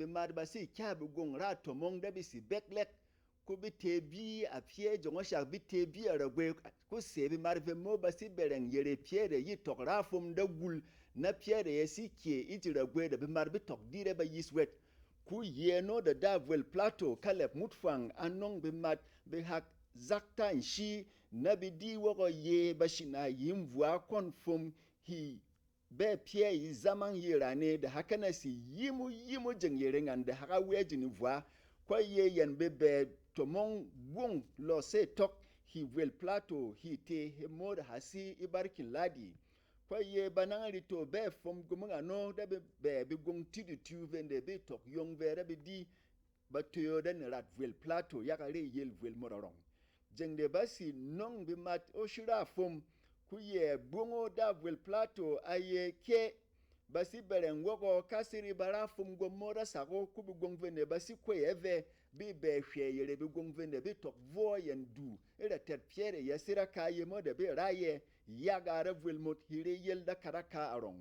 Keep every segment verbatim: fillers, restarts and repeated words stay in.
bemat ba sî kya begwong râ twɔmɔng da be sè bɛk lɛk, ko be tē bi a pyɛ́ jongɔ shak be tē bi a ragwe, ko sè bemat vemo ba sî bɛrɛng yerê pyɛ́ de yi tɔk râ fwom da gul, na pyɛ́ de ya sî kye e ji ragwe de bemat be tɔk di re ba yis wɛt. Ko yɛn o de da Vwel Plato Kalɛp Mutfwang a nɔng bemat behak zakta nshi, na be di wɔgɔ ye ba shina yi mvwa kɔn fwom hì bɛ pyɛ́ yi zamang yi rane de hakana si yimu yimu jeng yi ringan de haka wɛ ji ni vwa. Kwa ye yɛn be bɛ twɔmɔng gwong lɔ sê tɔk hì Vwel Plato hì tē hemo de hasi e barkin ladi. Kwa ye ba nang rito bɛ fwom gumung ano da be bɛ be gwong tidi tiyu vende be tɔk yong vɛ da be di ba toyo da ni rat Vwel Plato yaga re yel Vwel mot arɔng. Jeng de ba si nɔng bemat o shira fwom, ko yɛ bwongo da Vwel Plato a ye ke ba si bɛrɛng wɔgɔ kasiri ba ra fwom gwommo da sako ko be gwong vende ba si kwey e vɛ, be bɛ hwɛ yere be gwong vende be tɔk vɔ yɛn du e ra tɛt pyɛ́ de ya sira ka yemo de be ra yɛ yaga ra Vwel mot hire yel da karaka arɔng.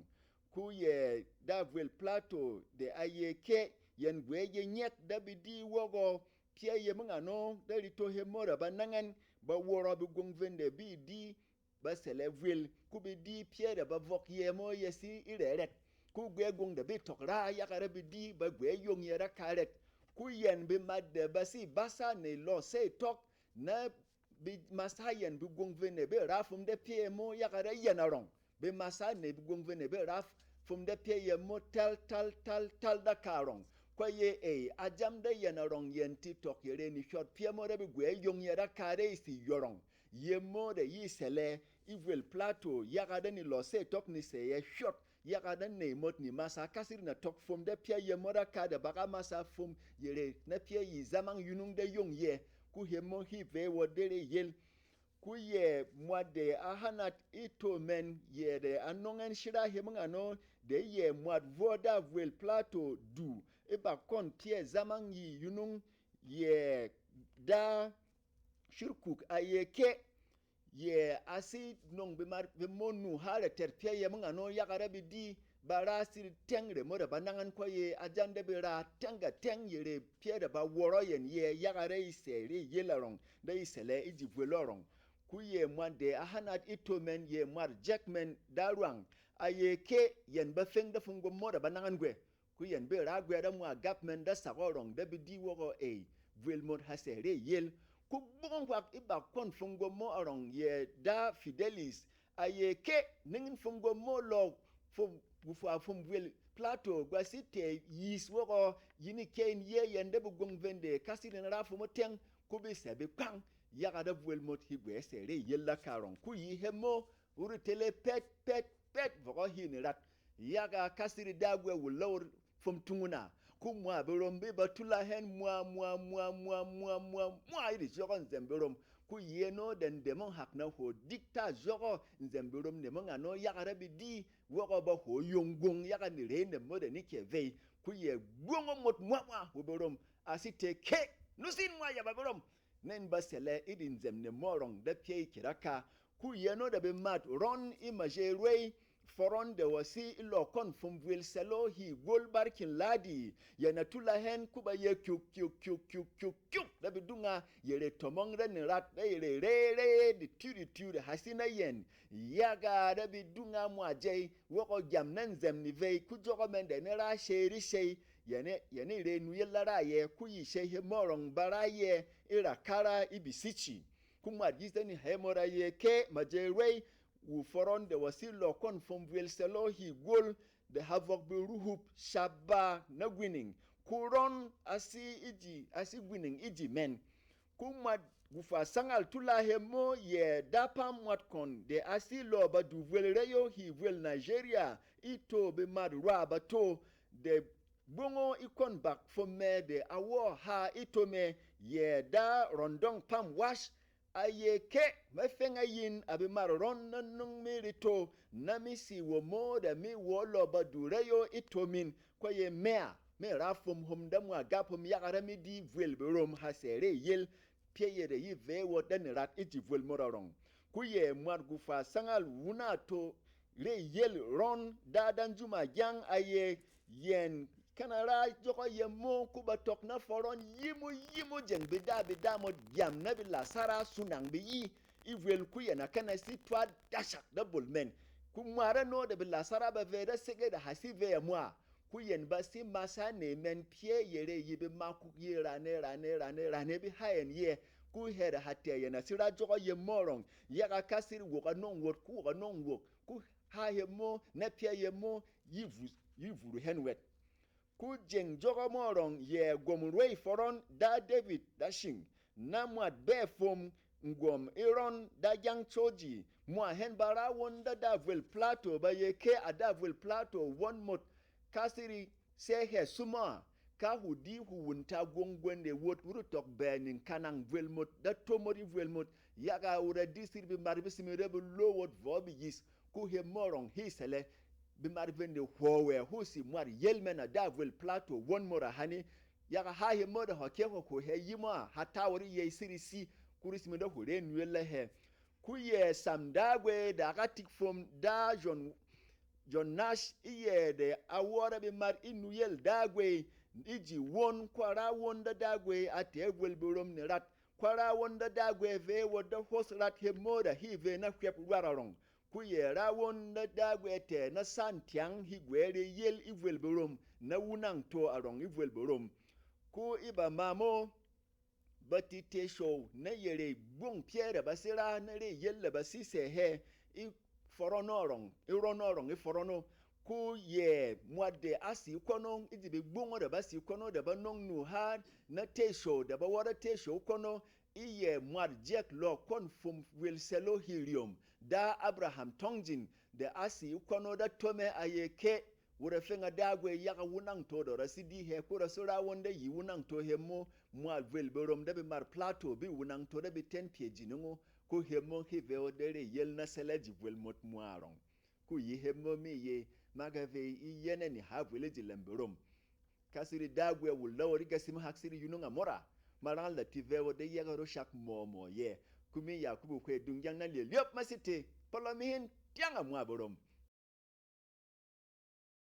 Ko yɛ da Vwel Plato de a ye ke yɛn gwɛ ye nyɛk da be di wɔgɔ pyɛ́ yem ngano da rito hemo ra ba nangɛn ba wɔrɔ be gwong vende be di ba sɛlɛ Vwel, ko be di pyɛ́ de ba vɔk yemo yesi e rɛrɛk. Ko gwɛ gwong de be tɔk ra yaga ra be di ba gwɛ yong yɛ ra karɛk. Ko yɛn bemat de ba si basa ne lɔ sey tɔk na be masa yɛn be gwong vene be ra fwom de pyɛ́ mo yaga ra yɛn arɔng. Be masa ne be gwong vene be ra fwom de pyɛ́ yɛ mo tal tal tal tal da ka arɔng. Kwa ye ey a jam de yɛn arɔng yɛn ti tɔk yere ni hyɔt pyɛ́ mo re be gwɛ yong yɛ ra ka re si yɔrɔng. Ye mo de yi sɛlɛ e Vwel Plato yaga de ni lɔ sey tɔk ni sɛ yɛ hyɔt yaga na nèy mot ni masa kasiri na tɔk fwom de pyɛ́ yemo da ka de bak a masa fwom yere na pyɛ́ yi zamang yunung de yong yɛ. Ko hemo hi vey wɔ de re yel. Ko yɛ mwat de a hanat e to mɛn yɛ de a nɔng ɛn shira hemo ngano de yɛ mwat vɔ da Vwel Plato du e bak kɔn pyɛ́ zamang yi yunung yɛ da shirkuk a ye ke. Yɛ a si nɔng bemat bemo nu ha rɛtɛt pyɛ́ yɛ mengano yaga ra be di ba ra siri tɛng remo de ba nangɛn kwa ye a jan de be ra tɛng ga tɛng yere pyɛ́ de ba wɔrɔ yɛn yɛ yaga ra e sɛ re yel arɔng da e sɛlɛ e ji vwel arɔng. Ko yɛ mwat de a hanat e to mɛn yɛ mwat jɛk mɛn da rwang a ye ke yɛn ba feng da fungwom mo de ba nangɛn gwɛ. Ko yɛn be ra gwɛ da mwa gap mɛn da sak ɔ rɔng da be di wɔgɔ ey vwel mot ha sɛ re yel. Ko gbong hwak e bak kɔn fungwom mo arɔng yɛ da Fidelis a ye ke ning fungwom mo lɔ fwom gufwa fwom vwel Plato gwa si tɛ yis wɔgɔ yini kɛ in ye yɛn da be gwong vende kasi rin ra fwom o tɛng ko be sɛ be kwang yaga da vwel mot hi gwɛ sɛ re yel da ka rɔng ko yi he mo. Wuri tele pɛt pɛt pɛt vɔgɔ hi ni rat yaga kasiri dagwɛ wulɔwr fwom tunguna. Ko mwa berom be ba tula hɛn mwa mwa mwa mwa mwa mwa mwa e de jɔgɔ nzɛm berom. Ko yeno de ndemong hak na ho dik ta jɔgɔ nzɛm berom nemong ano yaga ra be di wɔgɔ ba ho yong gwong yaga ni rei nem mo de ni kɛ vey. Ko yɛ gwongo mot mwa mwa ho berom a si te ke nusin mwa yaba berom. Nɛn ba sɛlɛ e di nzɛm ne mɔrɔng da pyɛy kira ka. Ko yeno da be mat rɔn e maje rwey fɔrɔn de wasi e lɔ kɔn fwom vwel sɛlo hi gwol barkin ladi. Yɛn a tula hɛn ko ba ye kyuk kyuk kyuk kyuk kyuk kyuk da be dunga yere tɔmɔng re ni rat da yere re re de tiri tiri hasi na yɛn yaga da be dunga mwa jey wɔgɔ gyam na nzɛm ni vey ko jɔgɔ mɛn de ne ra shey ri shey. Yɛn e re nu yela ra yɛ ko yi shey he mɔrɔng ba ra yɛ e ra kara e bi sichi. Ko mwat yi seni hemo ra ye ke maje rwey wu fɔrɔn de wasi lɔ kɔn fwom vwel sɛlo hi gwol de ha vɔk be ruhup shaba na gwining. Ko rɔn a si e ji a si gwining e ji mɛn. Ko mwat gufwa sangal tula hemo yɛ da pam mwat kɔn de a si lɔ ba du vwel reyo hi vwel Nigeria e to be mat rwa ba to de gbongo e kɔn bak fwom mɛ de a wɔ ha e to mɛ yɛ da rɔndɔng pam wash. A ye ke mafeng a yin a be mat rɔn na nung mi rito na mi si wo mo de mi wo lɔ ba du reyo e to min kwa ye mɛ a mi ra fwom hom da mwa gap hom yaga ra mi di vwel be rom ha sɛ re yel. Pyɛ yere yi vey wot da ni rat e ji vwel mot arɔng. Ko yɛ mwat gufwa sangal wuna to re yel rɔn da da njuma gyang a ye yɛn Kana ra jɔgɔ yemo ku ba tɔk na fɔrɔn yimo yimo jeng bida bida mot gyam na bi lasara sunang bi yi. E vwel ku yɛn a kana si twa dashak da bol mɛn. Ku mwara no da bi lasara ba vey da sege da ha si vey a mwa. Ku yɛn ba si masa ne mɛn pyɛ yere yi bi makuk yi rane rane rane rane bi ha yɛn yɛ. Ku hɛ da ha tɛ yɛn a si ra jɔgɔ yemo rɔng yaga ka siri wok a nɔng wot ku wok a nɔng wok. Ku ha yemo na pyɛ yemo yi vuru hɛn wɛt. Ku jeng jɔgɔ mɔrɔng yɛ gwɔm rwey fɔrɔn da David da shing, na mwat bɛ fwom ngwɔm e rɔn da jang coji, mwa hɛn ba ra won da da vwel Plato ba ye ke a da vwel Plato won mot. Ka siri se hɛ sumɔ a, ka hudi hu wunta gwong gwende wot wuru tɔk bɛ ning kanang vwel mot da to mot e vwel mot. Yaga wura di siri bi mar bi simi re bi lo wot vɔ bi yis. Ku hemo rɔng hi sɛlɛ, bemar vende hwɔ wɛ hu si mwat yel mɛn a da vwel Plato won mora hani. Yaga ha hemo da hwɔ ke hwɔ hɛ yi mwa ha ta wari yey siri si. Kuri simi da hu re nuyel la hɛ. Ku yɛ sam dagwe da ka tik fom da jɔn jɔn nash e yɛ de a wɔra bemar e nuyel dagwe. E ji won kwa ra won da dagwe a tɛ vwel berom ne rat. Kwa ra won da dagwe ve wot da hos rat hemo da hi ve na hwɛp rwara rɔng. Ku yɛ ra won na dagwe tɛ na san tyang hi gwɛ reyel e vwel berom na wunang to arɔng e vwel berom. Ku e ba ma mo ba ti te show na yere gbung pyɛ da ba si ra na reyel da ba si sɛ hɛ e forono arɔng e rono arɔng e forono. Ku yɛ mwat de a si kwɔno e ji be gbung da ba si kwɔno da ba nong nu ha na te show da ba wara te show kwɔno. E yɛ mwat jɛk lɔ kwɔn fwom wel sɛlo hi ryom da Abraham tɔngjin de a si kwɔno da tome a ye ke. Wura fenga dagwe yaga wunang to dɔ ra si di hɛ ku ra so ra won da yi wunang to hemo. Mwat vwel berom da bi mar Plato bi wunang to da bi ten pye jiningo. Ku hemo hi veo de reyel na sɛlɛ ji vwel mot mwa rɔng. Ku yi hemo mi ye ma ga vey e yɛnɛ ni ha vwel e ji lɛm berom. Ka siri dagwe wul lawɔ ri gasim hak siri yunung a mora. Ma rangal da ti vɛ wɔ de yɛgɛ ro shak mɔmɔ yɛ. Kumi Yakubu hwe dung jang na lyelyop ma site pɔlɔ mi hin tyang a mwa borom.